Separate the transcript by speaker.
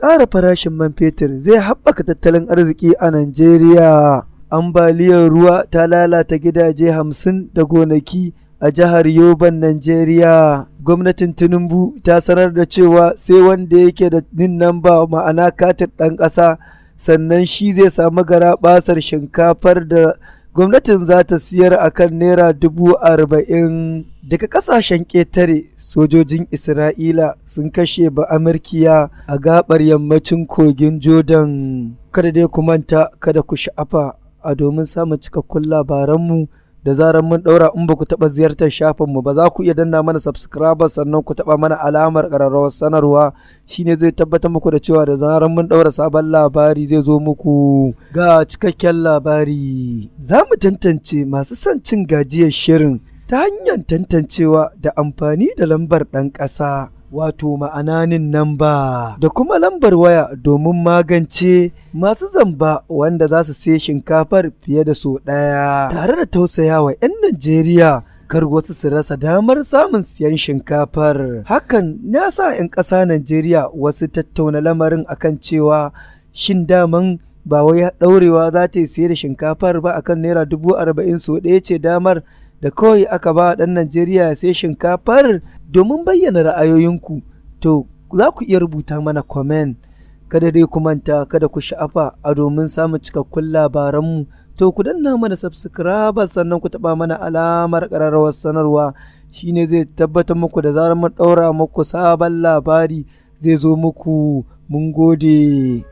Speaker 1: Ƙara farashin man fetur zai haɓaka tattalin arziki a Najeriya. Ambaliyar ruwa ta lalata gidaje 50 da gonaki a jihar Yoban, Najeriya. Gwamnatin Tinubu ta sanar da cewa sai wanda yake da NIN namba, ma'ana katin ɗan ƙasa, sannan shi zai samu garaɓasar shinkafar da gwamnatin za ta siyar a kan Naira 40,000. Daga ƙasashen ƙetare, sojojin Isra'ila sun kashe Ba'amurkiya a gaɓar yammacin kogin Jordan. Kada dai ku manta, kada ku sha'afa, a domin samun cikakkun labaranmu da zarar mun ɗaura, in ba ku taɓa ziyartar shafinmu ba, za ku iya danna mana subscribe, sannan ku taɓa mana alamar ƙararrawar sanarwa. Shine zai tabbatar muku da cewa da zarar mun ɗaura sabon labari zai zo muku. Ga cikakken labari. Za mu tantance masu son cin gajiyar shirin ta hanyar tantancewa da amfani da lambar ɗan ƙasa, wato ma'ana NIN namba, da kuma lambar waya, domin magance masu zamba wanda za su sai shinkafar fiye da sau ɗaya, tare da tausayawa 'yan Najeriya kar wasu su rasa damar samun siyan shinkafar. Hakan ya sa 'yan ƙasa Najeriya wasu tattauna lamarin akan cewa shin daman ba wai ɗaurewa za ta yi siye da shinkafar ba akan Naira 40,000? Sau ɗaya ce damar da kawai aka ba ɗan Najeriya ya sai shinkafar. Domin bayyana ra'ayoyinku, to za ku iya rubuta mana comment. Kada dai ku manta, kada ku sha'afa, a domin samun cikakkun labaranmu, to ku danna mana subscribe, sannan ku taɓa mana alamar ƙararrawar sanarwa. Shine zai tabbatar muku da zarar mun ɗaura muku sabon labari zai zo muku. Mun gode.